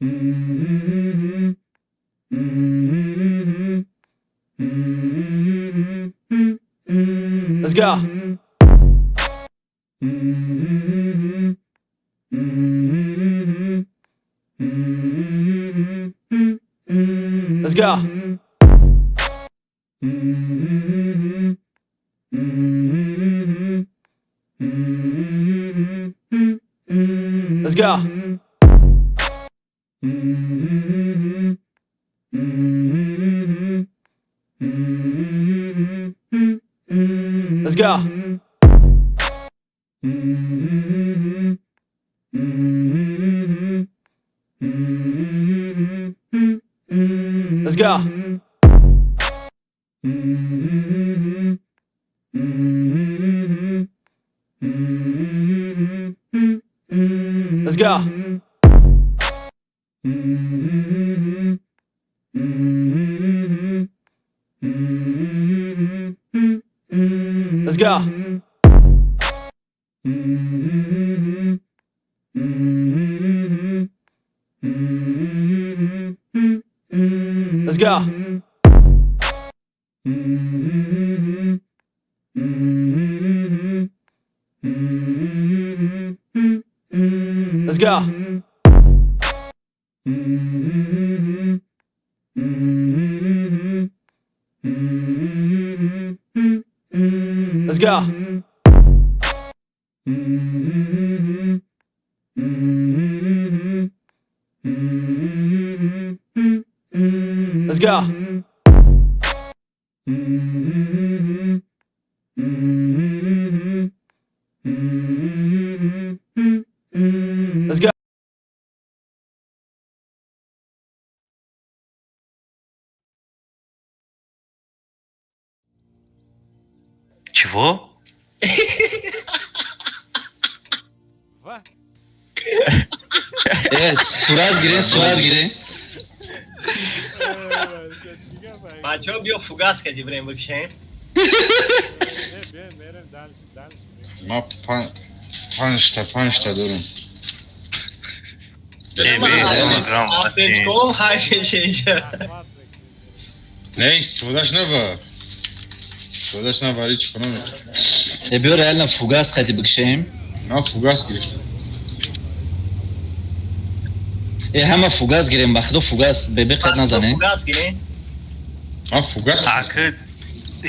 Let's go. Let's go. Let's go. Let's go. Let's go. Let's go. Let's go. Let's go. Let's go. Let's go. Let's go. Let's go. Чего? Э, сурат гирен, сурат гирен. Бачаҳо, биё, фугас кади бирем, бикшем. Ма панҷта дорам. Аптечком ҳай меша инҷа. Не, истифодаш набар, истифодаш набар, ҳеч хона. Э, биё, реально фугас қати бикшем. Ман фугас гирифтам. Э, ҳама фугас гирем, ба худо, фугас бебе қат назанем. Фугас гирем. Ман фугас. Ака,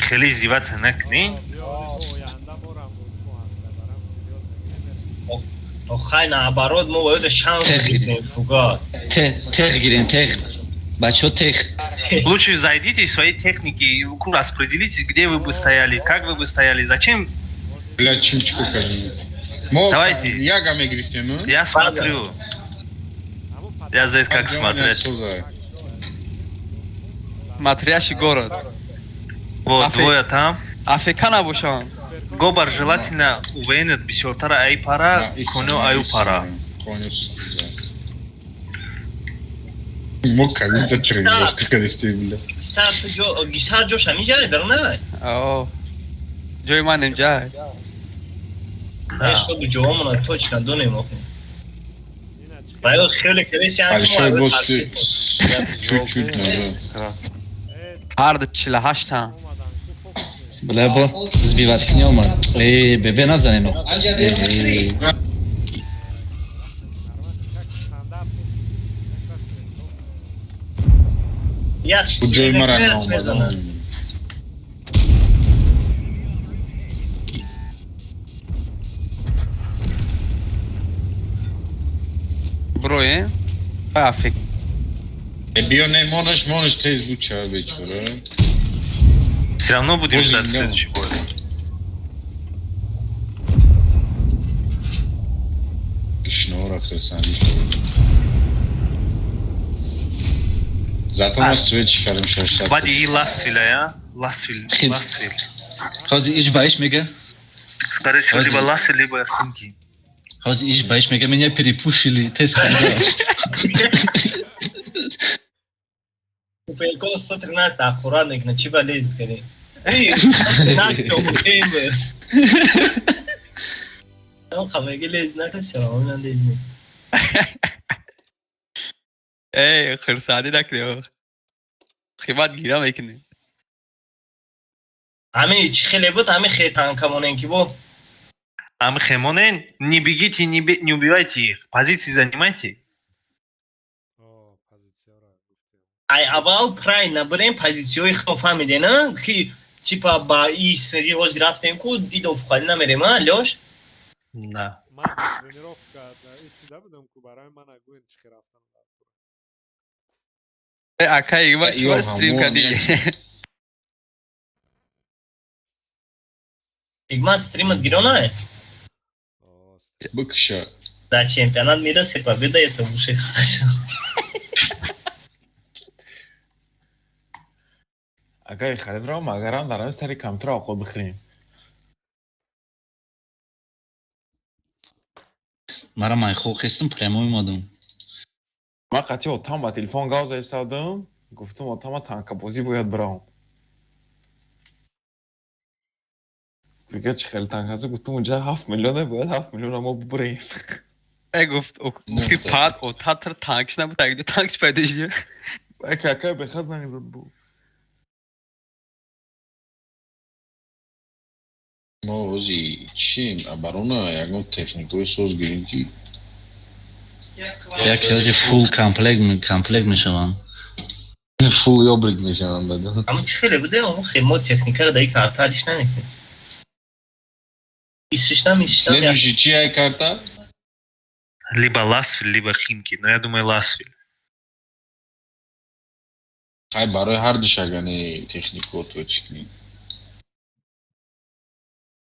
хеле издеваться накунӣ. Хай, наоборот, мо бояд шанс бигирем, фугас. Тех гирем, тех, бачаҳо, тех. Лучше зайдите в свои техники, распределитесь, где вы бы стояли, как вы бы стояли, зачем? Бля, чим чико кардем мо? Давайте. Яга мегирифтем, ну? Я смотрю. Я здесь как смотреть. Смотрящий город. Вот, двое там. АФК набошам. Гобар, желательно УВН бисёртара ай пара, конё аю пара. Мо как будто тренировка кардистем, бля. Гисар ту ҷо, гисар ҷош ҳамин ҷае дар най. О. Ҷои ман инҷа. Не, чтобы ҷоҳомона точно донем охи. Ба ё хеле кадаси. Алишер боз чуть-чуть надо. Ҳар ду 48-тан. Бля, бо сбивать кни омад. Э, бебе назанем. Э, Як Ҷои мара. Мезанад. Наомадам. Броем. АФК. Э, биё, не, монаш, монаш, тез буд, ча, бечора. Все равно будем Боже, ждать да. следующий бой. Шино рафтасан. Зато ма свечи кардем 600. Баъди и Ласвиля, я? Ласвил, Хит. Ласвил. Ҳозир иш ба иш мега. Скорее всего, Разве? либо Ласвил, либо Химки. Ҳозир иш ба иш мега: меня перепушили, тез кардаш. Купелкон 113 аккуратник на чиба лезет кади. Эй, 113 Ҳусейн буд. Хамеги лез накун, все равно лезет. Эй, хурсандӣ накунӣ. Химат гира мекунӣ. Ҳами чӣ хеле буд, ҳами хе танка монем ки бо. Ами хемонен, не бегите, не убивайте их. Позиции занимайте. Ай аввал правильно бирем позитсияҳои худро, фаҳмиде, на? Ки типа ба и сири ҳозир рафтем ку дидов холӣ намерем, а, Лёш? Да. Ман тренировка истода будам ку, барои ман нагӯен чӣ хел рафтан. Э, акай, ма Ё, чӣ стрим ҳамон, кардӣ? Игман, стримат гиронае? Бикша. Да, чемпионат мира се победа, это уже хорошо. Агар харид равам, агарам дар ҳамин сари компютер овқот бихӯрем. Мара майхо хестам, прямой омадам. Ман қатъи отам ба телефон гав заистадам, гуфтам, отама танкабозӣ бояд бирам. Фикр чӣ хеле танкабозӣ, гуфтам, унҷа 7 миллионе, бояд 7 миллиона мо бибурем. Э, гуфт, ки пад отатр танкс набуд, агди танкс пайдо шуд. Яке акай беха занг зад бу. Мо ҳози чим оборона ягон техникаҳои соз гирем ки Як ҳози фул комплект мешаванд. Фул ёбрик мешаванд баъд. Ҳамн чӣ хеле буде, он хе мо техникаро дар карта алиш намекунем. Исиштам, исиштам. Следующий чи ай карта? Либо Ласвиль, либо Химки. Но я думаю, Ласвиль. Хай, барои ҳар душагани техникаото чӣ кунем?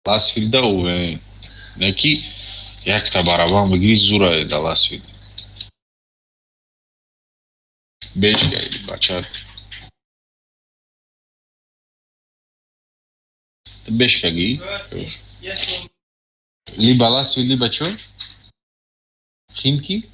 Ласфилда уве. Не ки якта барабан бигири, зура да Ласфил. Бешка бача. Ту бешка ги? Либо Ласфил, либо чо? Химки?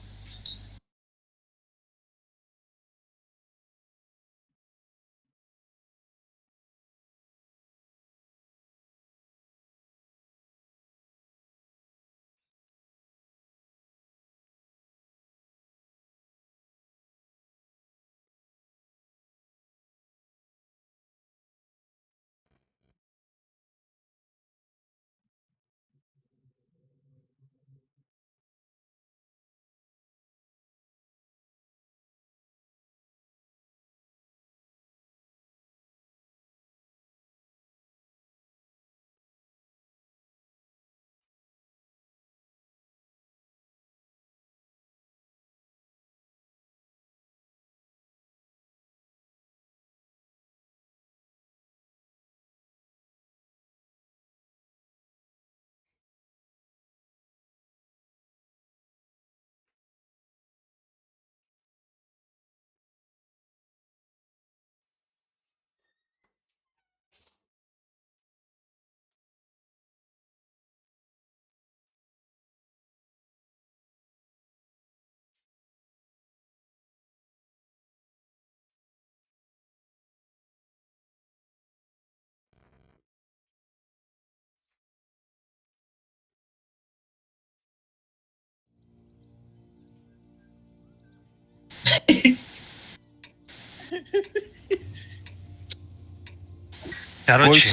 Короче,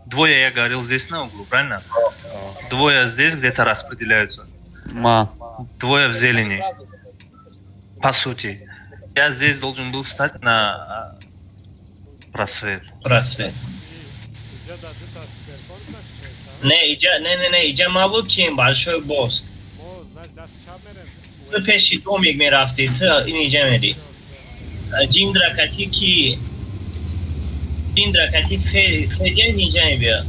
двое, я говорил, здесь на углу, правильно? Двое здесь где-то распределяются. Ма. Двое в зелени. По сути. Я здесь должен был встать на просвет. Просвет. Иҷа да дута суперкон, значит, неста? Не, иҷа, не, не, не, иҷа ма буд ки большой босс. Мо, значит, дасти чап мерем. Ту пеши домик мерафтӣ, ту ин иҷа мери. Ҷиндракати ки ҷиндракати Федя ин иҷа мебиёд.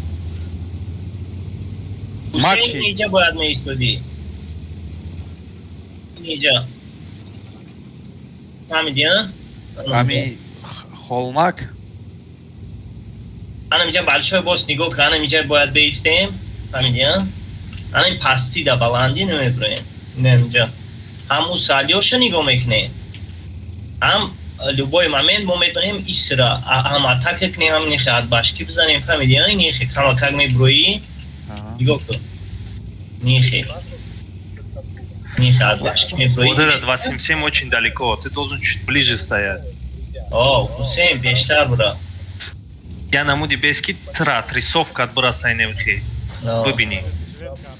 Ҳусейн Ма чӣ? иҷа бояд меистодӣ. Ин иҷа. Фаҳмидӣ, а? Ами холмак. Анам иҷа большой босс, нигоҳ кун, анам иҷа бояд беистем. Фаҳмидӣ, а? Анам пастӣ да баландӣ намеброем. Инам иҷа. Ҳам усалиёша нигоҳ мекунем. Ҳам любой момент мо метавонем исра ҳам атака кунем, ҳам нихе отбашки бизанем, фаҳмидӣ, а? Нихе камакак меброӣ, нигоҳ кун. Нихе. Нихад башки меброи. Вот этот 277 очень далеко, ты должен чуть ближе стоять. О, Ҳусейн пештар бура. Я намуди бески тра, трисовка от бросай невхи. Бибини. Свет кардан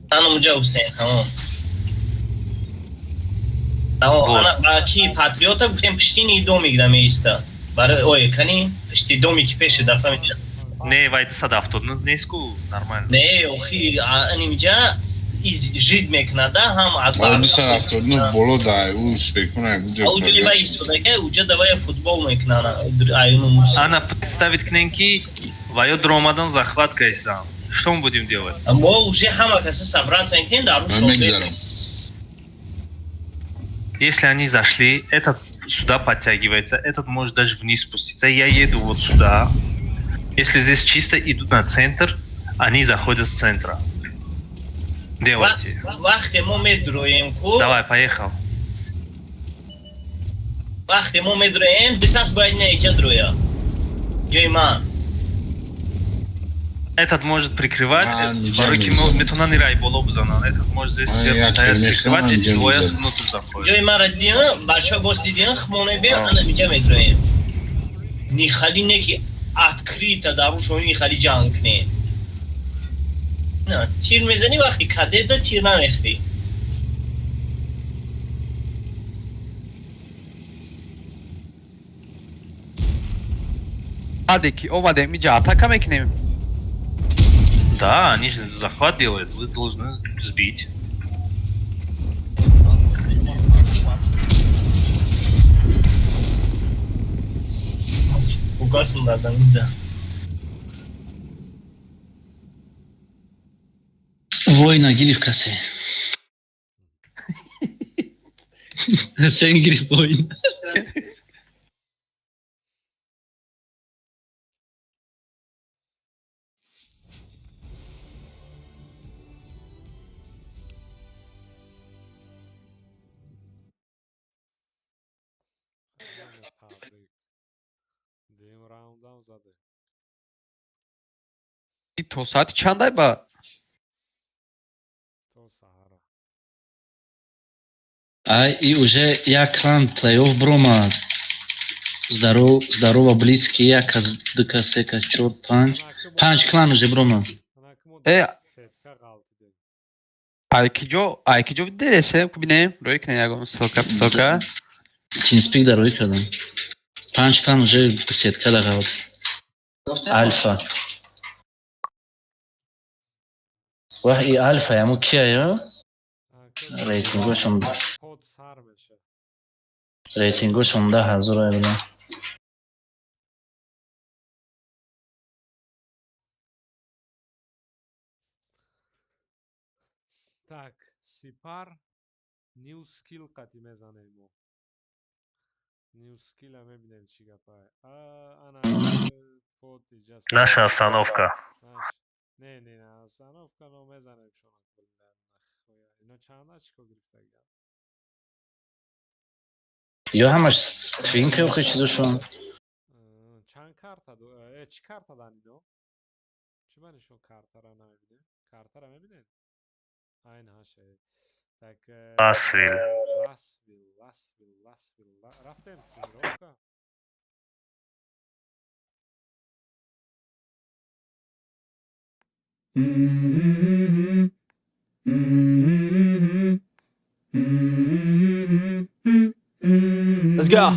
да. Ана муҷа Ҳусейн, тамом. Тамом, Вот. ана ба ки патриота гуфтем пиштини домик да меиста. Барои ой, кани пишти домики пеши да фаҳмидӣ? Не, вай 270, неску, нормально. Не, охи, анимҷа из жид мекунада ҳам Ма 279 боло да ӯ спекуна буҷа. Уҷа вай истодака, уҷа давай футбол мекунана, аюну мус. Ана, представить кненки, вайо дромадан захват кайсам. Что мы будем делать? Мо уже ҳама каса собраться мекунем дар Ман мегзарам. Если они зашли, этот сюда подтягивается, этот может даже вниз спуститься. Я еду вот сюда. Если здесь чисто, идут на центр, они заходят с центра. Делайте. Вақте мо медроем ку, Давай, поехал. Вақте мо медроем, ду кас бояд на иҷа дроя. Ҷои ман. Этот может прикрывать, А, этот, нельзя, Баруки нельзя. метунан и райболо бзанан. Этот может здесь А, сверху я стоять, конечно, прикрывать, эти нельзя, двое нельзя. внутрь заходят. Ҷои маро дидиан, бачаҳо боз дидиан, хмоне биё, А. ана иҷа медроем. Нихали не ки открыто дар рӯшони нихали ҷанг кунем. На, тир мезанӣ вақти кадета тир намехӯрӣ. Баъде ки омадем инҷа атака мекунем. Да, они же захват делают, вы должны сбить. Угасм дар замин зад. Война гирифт касе. Ҳусейн гирифт война. Ана, табрик. Дуюм раундам заде. То соати чандай ба? То саҳара. Ай, и уже як клан плей-офф бромад. Здорово, здорово, близкий, як кас, ду кас, се кас, чор, панҷ. Панҷ клан уже бромад. Ана ки мо Э, сетка ғалтидем. Айкиҷо, айкиҷо дидесем ку бинем, рӯй кунем ягон ссылка, пистолка. Тинспик дар рӯй кардам. Панҷ клан уже сетка да ғалт. Альфа. Вах, и Альфа, яму кия, ё? Рейтингошон, Под сар меша. рейтингошон 10 000 ай буда. Так, сипар New Skill қати мезанем мо. New Skill-а мебинем чӣ гапае. А, ана под иҷа Наша остановка. Наш. Не, не, не, остановка но мезанем шона. Нахуя. Ино чанд очко гирифтагиам? Ё ҳамаш твинка ё чизошон. Чанд карта чӣ карта дан ино? Чӣ ба нишон картара намебинем? Картара мебинед? Айн ҳаше. Так, Ласвиль. Ласвил, Ласвил, Ласвил. Рафтем тренировка. Let's go.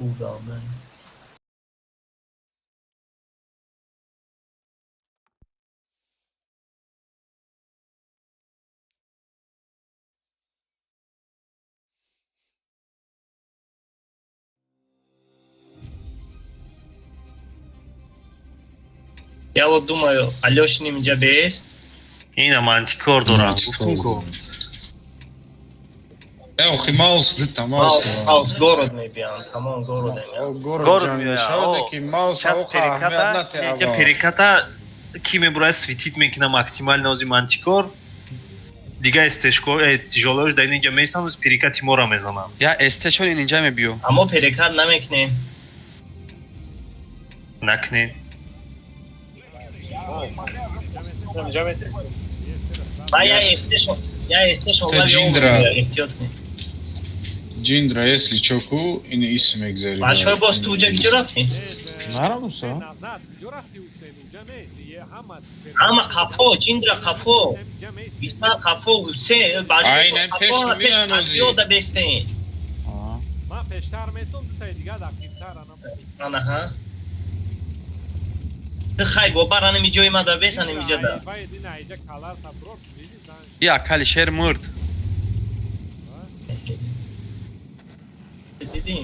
Угол, да. Я вот думаю, Алёшин инҷа бест. Ина мантикор дорам, гуфтум ку. Э, охи маус дита маус. Маус город мебиям, тамом город мебиям. Город меояд. Ки маус Сейчас оха аҳамият переката, инҷа натеава. переката ки мебурад, светить мекуна максимально ози мантикор. Дига стешко, тяжелош дар инҷа меистанд, оз перекати мора мезананд. Я СТ-шон инҷа мебиё. Аммо перекат намекунем. Накунед. Ба я СТ-шон, я СТ-шон Та лаби Ҷиндра. эҳтиёт кунем. Ҷиндра, если чо ку, ин ис мегзари. Бачаҳои боз ту уҷа киҷо рафтӣ? Нарам, Уса. Назад куҷо рафти, Ҳусейн? Уҷа не, ҳама сипер. Ҳама қафо, Ҷиндра қафо. Бисар қафо, Ҳусейн, бачаҳои Ай, боз не, қафо, пеш пеш меанози. пиёда бестем. Ман пештар местом, дутаи дига дақиқтар анам. Анаҳа. Ту хай гобар анами ҷои ма да бес анами ҷа да. Вай дина иҷа калар таброр биди зан. Я кали шер мурд. Дидӣ?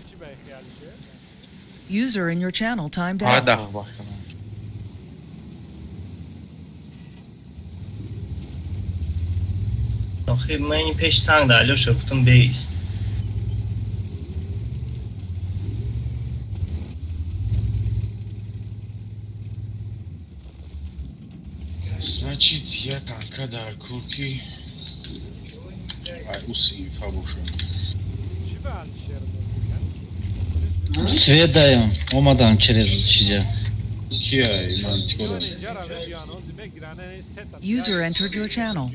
Чӣ ба хиялише? User in your channel timed out. Ада. Охи ман ин пеш санг да Алёша гуфтум беист. Значит, як анка дар кор ки ай ус инфа бошад. Чӣ ба Алишер? Свет даем. Омадан через чизя. Ки ай мантикора? User entered your channel.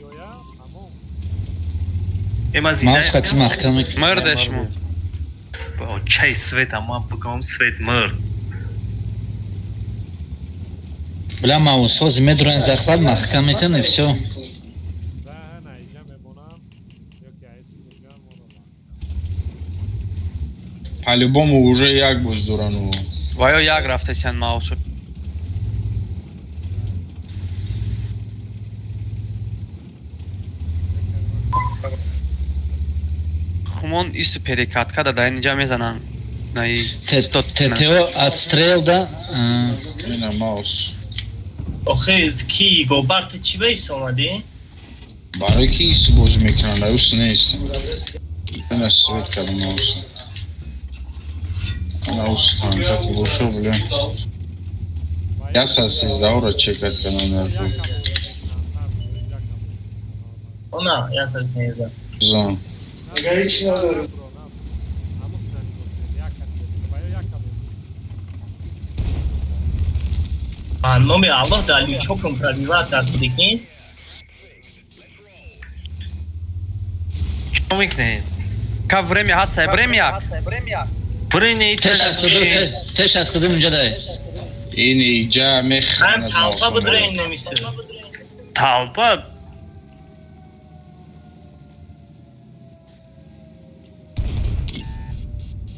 Эма Маус зинда. хати маҳкам мекунам. Мурдеш мо. Чай света, ман бигам свет мурд. Бля, маус ҳози медурен захват маҳкам метан и всё. Да, на иҷа мемонам ё ки айси мегам моро. По-любому уже як боз дорану. Ва ё як рафтесян маусу. Хумон исту перекатка да дар инҷа мезананд. Наи ТТО отстрел да. Ина маус. Охи ки гобар ту чӣ беист омадӣ? Барои ки ис бозӣ мекунанд, ай ус нест. Ина свет кардам маус. Ина ус танка ки боша, бля. Я са сездаҳро чекат кардам дар кор. Она, я са сезда. Зан. Ҳеч надорам. А номи Аллоҳ да лючокум пробиват дар кудикин. Чӣ мекунед? Ка время ҳаста, время як. Бирин Т62 Т62 инҷа дай. Ин иҷа Ҳам мехӯранд. талпа будра ин намиси. Талпа.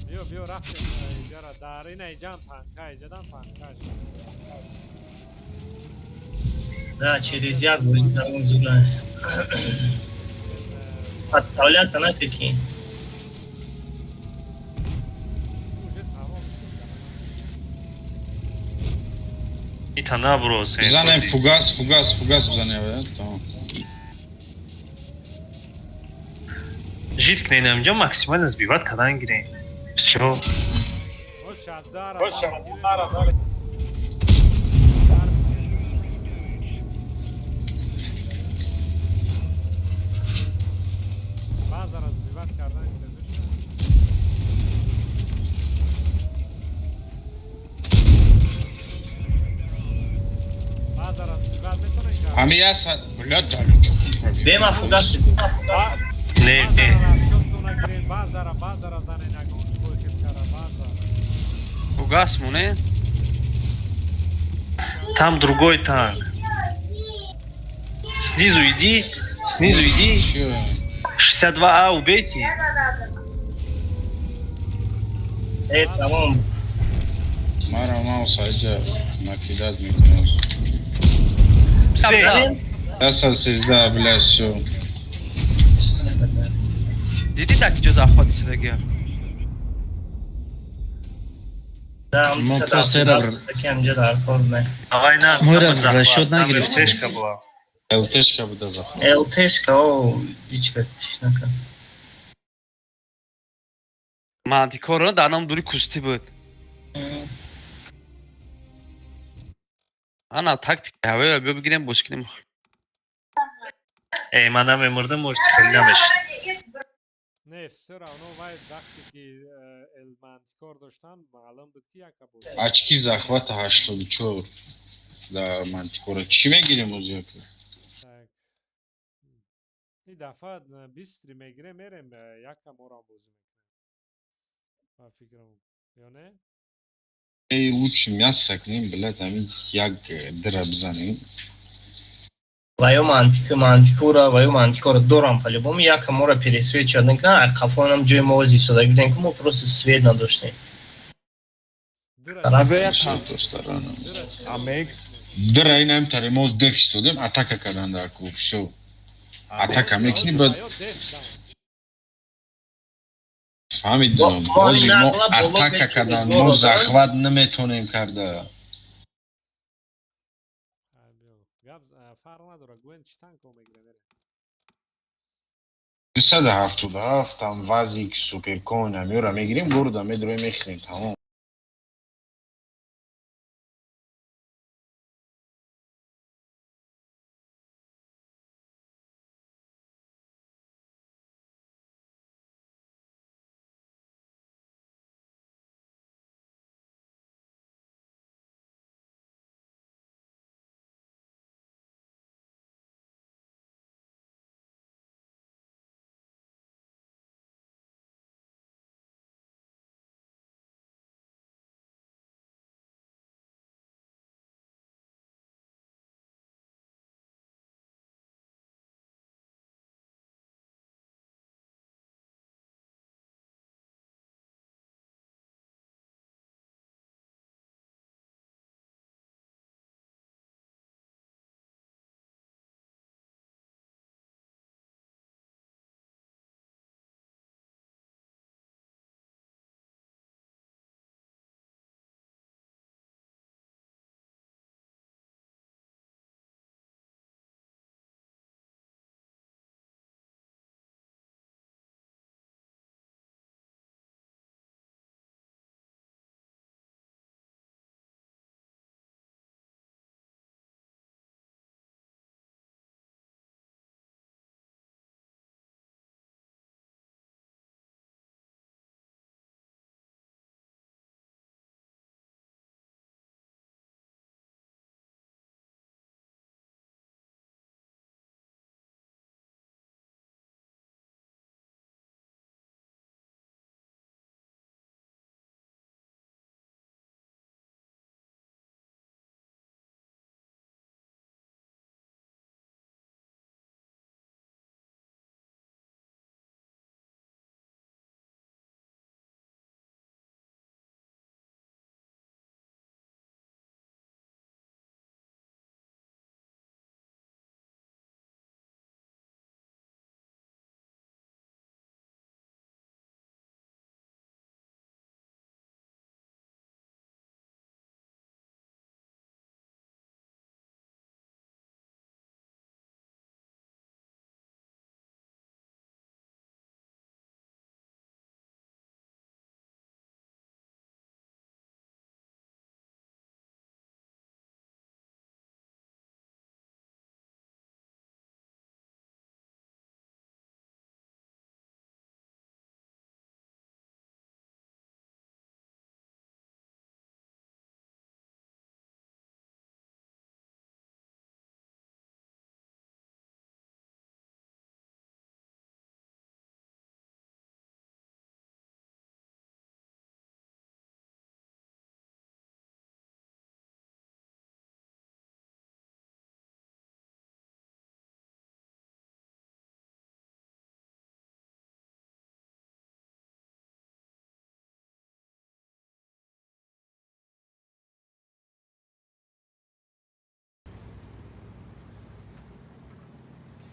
Биё, биё, рафтем иҷара дар ина иҷам танка, иҷадан танка. Да, через як бозӣ тамом зуд. Подставляться на прикинь. Уже тамом шуд. Ита набро. Бизанем фугас, фугас, фугас бизанем, тамом. Жить кунед инҷо, максимально сбивать кардан гирем. Всё. Мо 16 ра. Базара сбивать кардан гирем. Базара сбивать метонем кард. Ҳами я са бля далючокум пробил. Бема фугас. Не, не. Базара расчётуна гирем, базара, базара занен ягон бойхел кара, базара. Фугас моне. Там другой танк. Снизу иди, снизу иди. Чё? 62А убейте. Э, тамом. Мара маус айҷа накидать мекунад. Быстрее. 113, блядь, всё. Дидӣ дар киҷо захват шудагия? Да, Мо просто era- Кам ҷа дар кор не. Давай на. Мо там ра захват, расчёт там нагирифтем. ЛТшка была. ЛТшка буда захват. ЛТшка, о, ҳеҷ чиш накард. Мантикоро дар нам дури кустӣ буд. Ана тактика ҳавоя биё бигирем бош кунем. Эй, ман намемурдам, может, хеле намешид. Не, всё равно вай вақте ки эл мантикор доштан, маълум буд ки яка бозӣ. Очки захвата 84 да мантикора. Чӣ мегирем озия? Так. Ин дафъа бистри мегирем, мерем, яка морам бозӣ мекунем. Ба фикрам. Ё не? Эй, лучше мясо кунем, блядь, ҳамин як дира бизанем. Ва ё мантика мантикора, ва ё мантикора дорам по-любому, яка мора пересвечивать накунам, а қафоям ҷои мо ози истода будем, ки мо просто свет надоштем. Дира Абе, чӣ як Достарана. дира чӣ Амекс. бозӣ мекунем? Дира ин ҳам тари моз деф истодем, атака кардан дар клуб, всё. Атака мекунӣ, баъд Ва ё деф дан. фаҳмидам. Мо Ҳозир мо нағла боло атака бечи кардан, безгоро, мо да? захват наметонем карда. Ай, биё. Гап фарқ надорад. Гӯен чӣ танко мегирем, мерем. 277 там вазик суперкоин ҳамёра мегирем, города медроем, мехӯрем, тамом.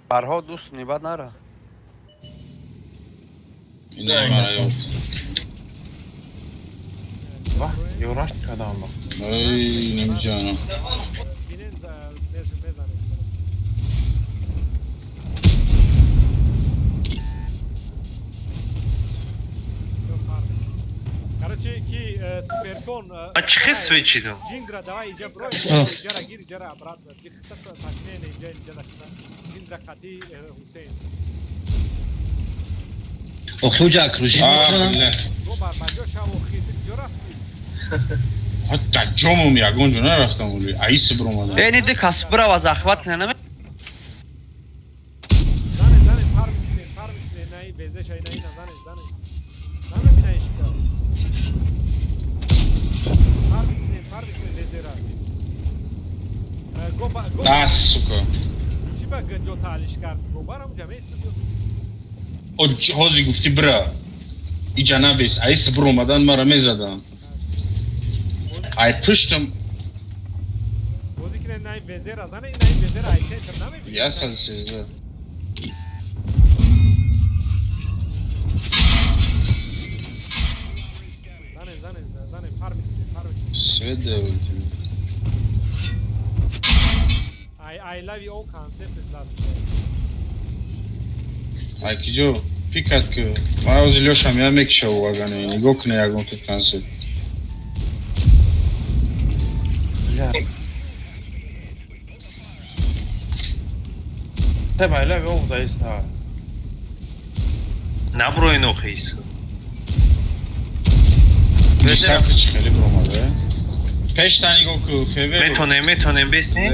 Фарҳод дӯст нибад нара. Ина мара ёфт. Ва, ёрашт кардам ба. Ай, намиҷанам. Бинен мезанем. Всё, фарқ. Короче, ки суперкон. А чӣ хел свечидум? Ҷиндра, давай иҷа бро, иҷара гир, иҷара обратно. Ҷихта точнее, не иҷа, иҷа дахта. Ҷиндра қати Ҳусейн. Охи уҷа окружить А, мекунам. бля. Го бар баҷо шав, охи, ту куҷо рафтӣ? Ҳатта ҷомум ягон ҷо нарафтам оли. Аиси биромадам. Э, ни ди кас бирава захват кина наме. Зане, зане, фар мекунем, фар мекунем, наи везешай, наи на зане, зане. Намебинаи шика. Фар мекунем, фар мекунем везера. Го ба, го. А, сука. Чӣ ба ҷо таълиш кард? Го барам ҷа меистад. О, ҳозир гуфтӣ бира. Иҷа набес. Аиси биромадан мара мезадан. Ай пуштам Бозӣ кинем наи везера, зане, наи везера ай центр намебинӣ. 113. Зане, зане, зане, фар мекунем, фар мекунем. Свет девати. I love you all concept зас. Ай киҷо? Пикат ки. Ман ҳозир Лёшам я мекиша вагане. Нигоҳ куне ягон тут концерт. Бля. Те байла ве заиста. Наброин охи исо. Десятка чи хеле биромада. Пешта нигоҳ ку, ФВ. Метонем, метонем бесни?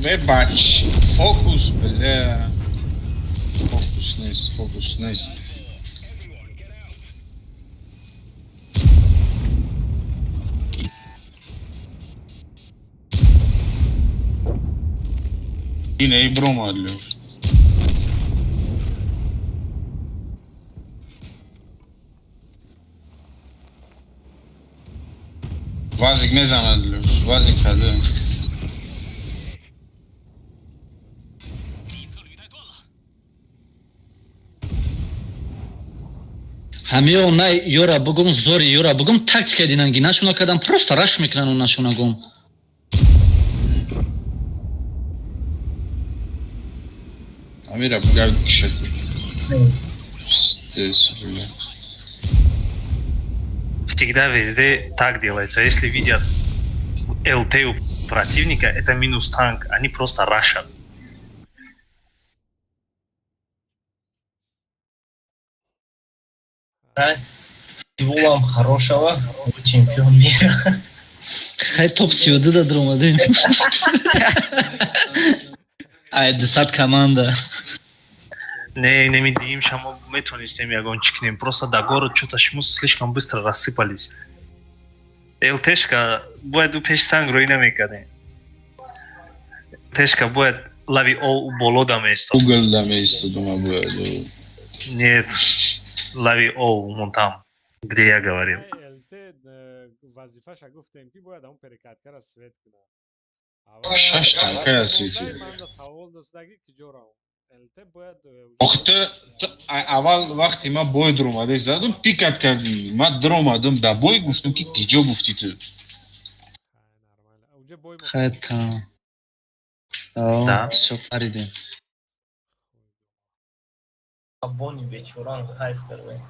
Бе бач. Фокус, бля. Фокус нест, фокус нест. Ина и бромад лё. Вазик мезанад лё. Вазик каде. Ҳамиё най ёра бугум, зори ёра бугум, тактика динанги нашуна кардам, просто раш мекунан он нашуна гум. Амира бугард кишад. Пиздец, бля. Всегда везде так делается. Если видят ЛТ у противника, это минус танк. Они просто рашат. Футболам хорошего, чемпион мира. Хай топ 32 да даромадем. Ай, 200 команда. Не, не медиим, шамо метонистем ягон чикнем. Просто до город что-то шму слишком быстро рассыпались. ЛТшка бояд у пеш санг рӯй намекардем. ЛТшка бояд лави о боло да меистод. Угол да меистодум бояд. Нет, лави о вон там, где я говорил. ЛТ вазифаша гуфтем, ки бояд ҳамон перекаткара свет кунад. Шаш танкая свети. Манда савол доштаги, киҷо рав? ЛТ бояд Ох, ту аввал вақте ман бой дуромада задум, пикат кардӣ. Ман дуромадам да бой, гуфтам ки киҷо гуфтӣ ту. Нормально. Уже бой мо. Хай там. Да. Всё, паридем. Бони бечоран хайф карда.